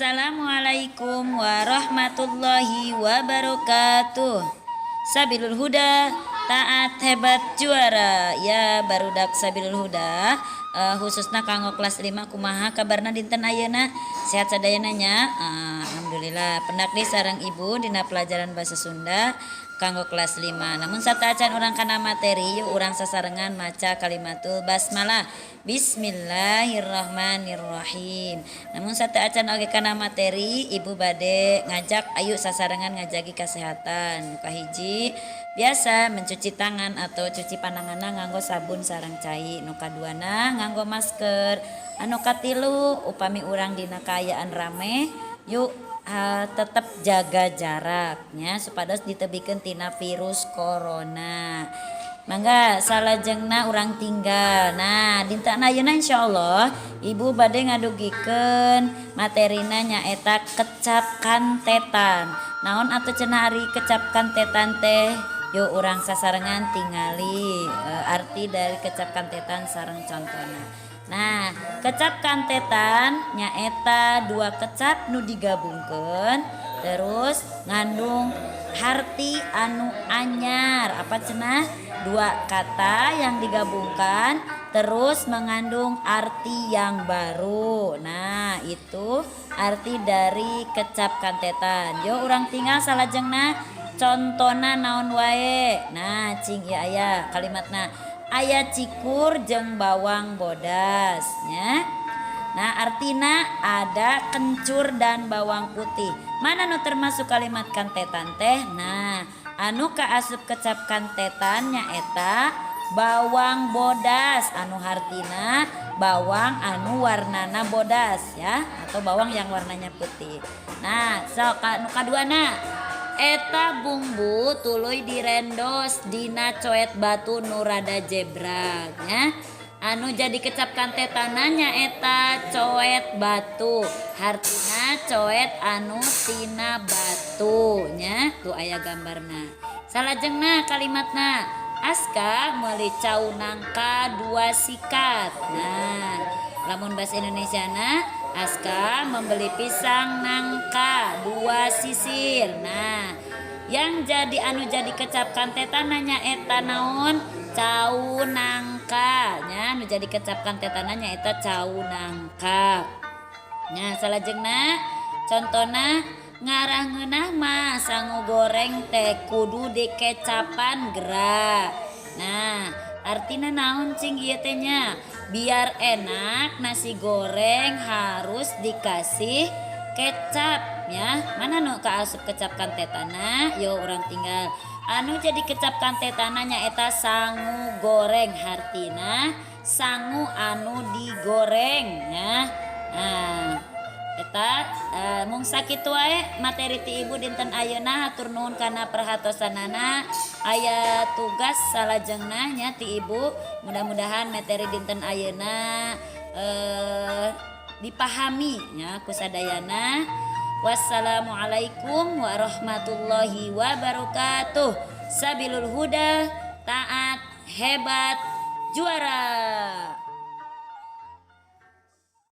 Assalamualaikum warahmatullahi wabarakatuh. Sabilul Huda, taat, hebat, juara. Ya, barudak Sabilul Huda, khususnya kanggo kelas 5, kumaha kabarna dinten ayeuna? Sehat sadayana nya? Alhamdulillah. Pendak deui sareng Ibu dina pelajaran bahasa Sunda kanggo kelas 5. Namun sateuacan urang kana materi, yuk urang sasarengan maca kalimatul basmalah. Bismillahirrahmanirrahim. Namun sateuacan oge kana materi, Ibu bade ngajak, ayo sasarengan ngajagi kesehatan. Kahiji, biasa mencuci tangan atau cuci pananganna nganggo sabun sareng cai. Nu kaduana, nganggo masker. Anu katilu, upami urang dina kaayaan rame, yuk tetap jaga jaraknya supados ditebikeun tina virus corona. Mangga salajengna urang tinggal. Nah, dinten ayeuna insyaallah Ibu bade ngadugikeun materina, nyaeta kecap kantetan. Naon atuh cenah ari kecap kantetan teh? Yuk urang sasarengan tingali arti dari kecap kantetan sareng contona. Nah, kecap kantetan nyaeta dua kecap nu digabungkeun terus ngandung harti anu anyar. Apa cenah? Dua kata yang digabungkan terus mengandung arti yang baru. Nah, itu arti dari kecap kantetan. Yo urang tinggal salajengna contona naon wae. Nah, cing, ieu aya kalimatna. Aya cikur jeung bawang bodas nya. Nah, artina ada kencur dan bawang putih. Mana nu termasuk kalimat kantetan teh? Nah, anu kaasup kecap kantetan nyaeta bawang bodas, anu hartina bawang anu warnana bodas ya, atau bawang yang warnanya putih. Nah, sok nu kaduana, eta bumbu tuluy direndos dina coet batu nu rada jebrak nya. Anu jadi kecap kantetanna nyaeta coet batu, hartina coet anu tina batu nya. Tuh aya gambarna. Salajengna kalimatna, Aska meuli cau nangka 2 sikat. Nah, lamun bahasa Indonesia na, Aska membeli pisang nangka 2 sisir. Nah, yang jadi anu jadi kecap kantetan nyaeta naon? Cau nangka nya. Anu jadi kecap kantetan nyaeta cau nangka nya. Salajengna contona, ngarah ngeunah mah sangu goreng teh kudu dikecapan geura. Nah, artinya naon cing ieu teh nya? Biar enak, nasi goreng harus dikasih kecap ya. Mana nu kaasup kecap kantetanna? Yo urang tinggal. Anu jadi kecap kantetanna nyaeta sangu goreng, hartina sangu anu digoreng ya. Nah, eta mung sakitu wae materi ti Ibu dinten ayeuna. Hatur nuhun kana perhatosanana. Aya tugas salajengna nya ti Ibu. Mudah-mudahan materi dinten ayeuna dipahami nya ku sadayana. Wassalamualaikum warahmatullahi wabarakatuh. Sabilul Huda, taat, hebat, juara.